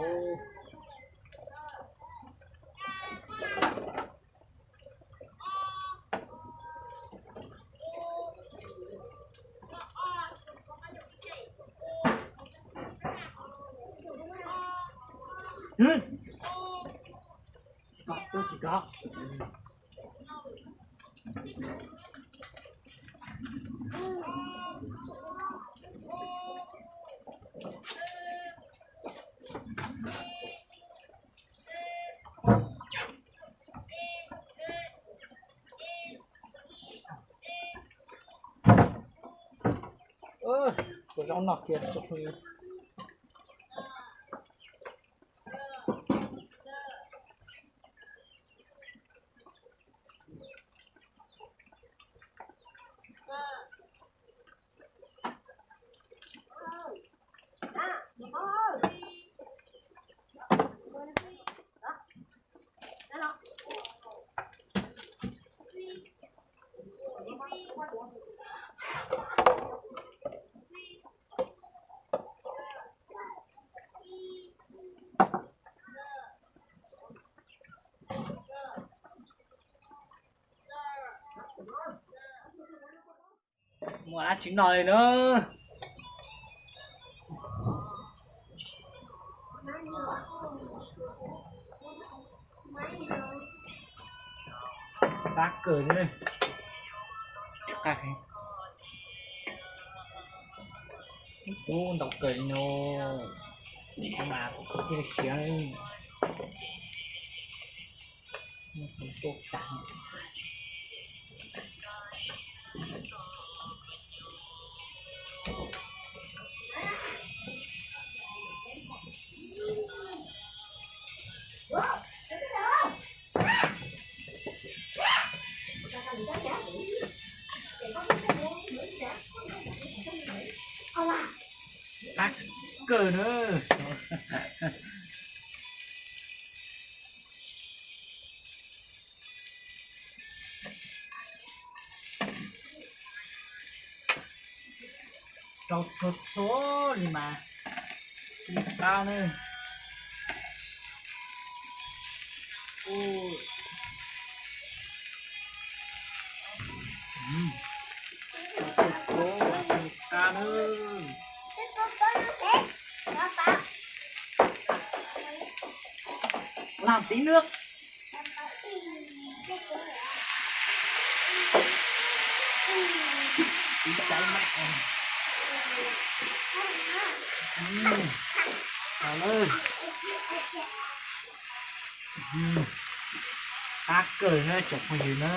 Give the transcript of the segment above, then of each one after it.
Ua zaub noj kiag tsoom phooj ywg. Muaj dab tsi noj li na. Qab kawg li. Ub, ntau kawg li no. Mas kuv thiaj li siav li. Tuaj tas. Qab kawg na. Rau txhua txhua li mas li qab na. Ua, txhua txhua li qab na. Làm tí nước. Tí cháy mẹ. Ừ. Rồi lên. Ừ. Qab kawg na tsoom phooj ywg na.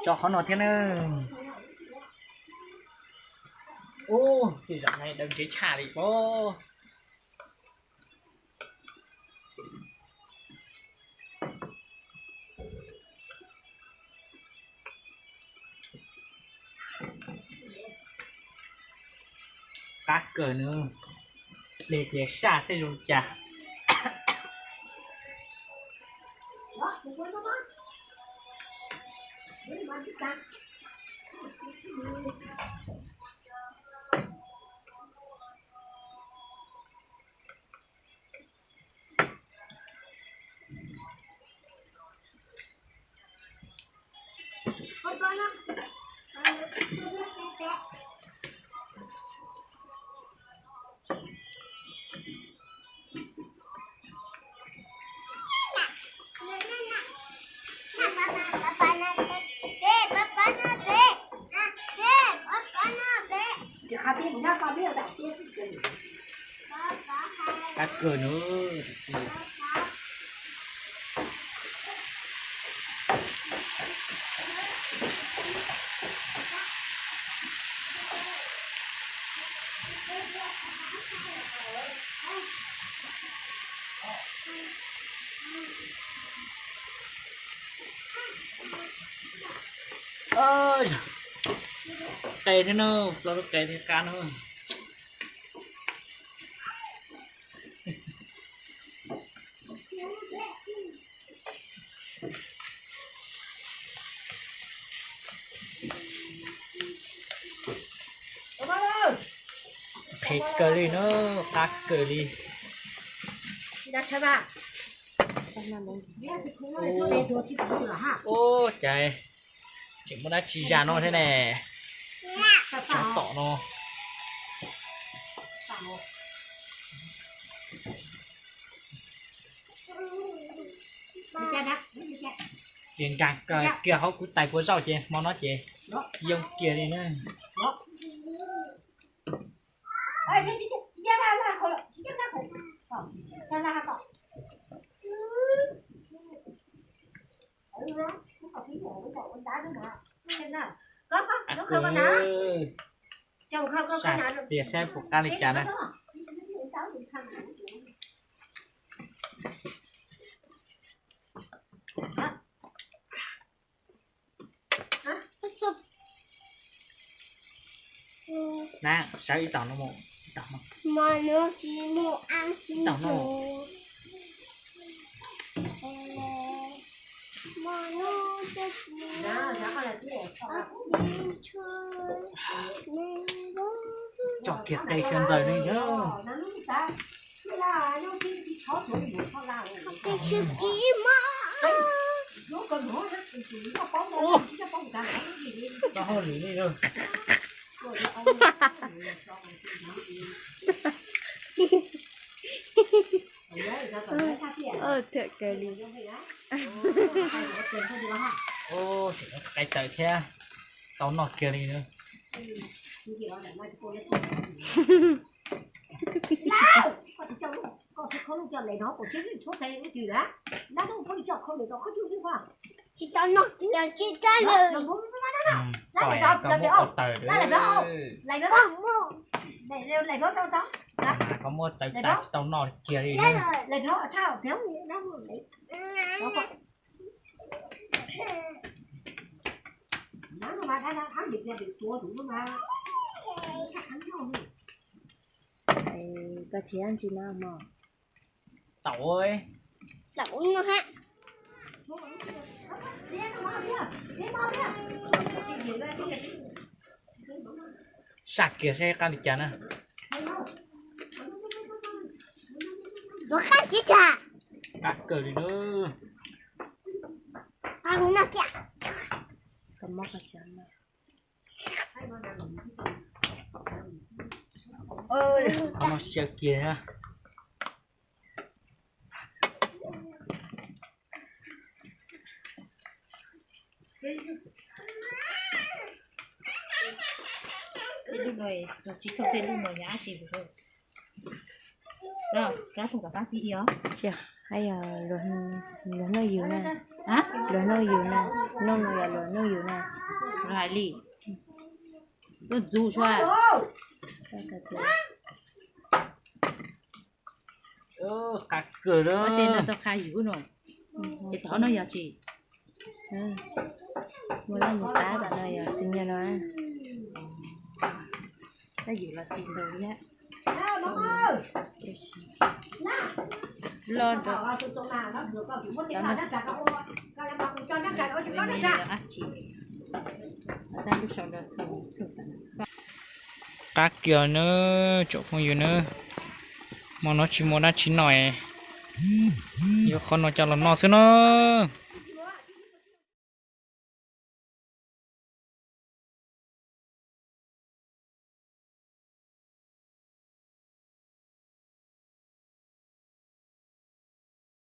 Tso qhov no thiab na. Ub, tej zaum no daws ntsev tshaj li pob. Qab kawg na, hle tias saj saib zoo cas. Qab kawg na. Qe thiab na, plaub lub qe thiab qab na. Qhe kawg li na, qab kawg li. Ub, cas tseem muaj dab tsi zam no thiab ne? Tsov tom no. Ces nkaag kiag hauv kuv tais kua zaub ces hmo no ces yoo kiag li na. Tias saib puas qab li cas na. Na, sawv ib tog no mus, ib tog no. Ib tog no. Tso kiag qe sawv ntxaws li na. Ub, tau hauj lwm li na. Thiam kawg li. Ub, qe tawm thiab, tau noj kiag li na. Tsis tau noj, tsis tau lawm. Koj muab ua taws, koj muab taws tas tsis tau noj kiag li. Koj tsis dab tsi no mog. Taum, taum no ha. Saj kiag saib qab li cas na. Tus qab tsis tag. Qab kawg li na. Qab no kiag. Qhov no siav kiag. Tej lub no, tsis tau tej lub no yog dab tsi? Rab thooj tom qab tib os. Hais yog luag noj yus na. Luag noj yus na. Noj no yog luag noj yus na. Luag hais li. Tuaj ntxuv sua. Qab kawg na. Tej no tau qha yus no. Ces tom no yog tsis. Muaj lab mus qab tom no yog xwb nyob no. Tab yus los tsis ntau thiab. Los rau, rau no. Qab tsis, tab lub sau no. Qab kiag na, tsoom phooj ywg na. Hmo no tsis muaj dab tsi noj, yuav qhov no coj los noj xwb na.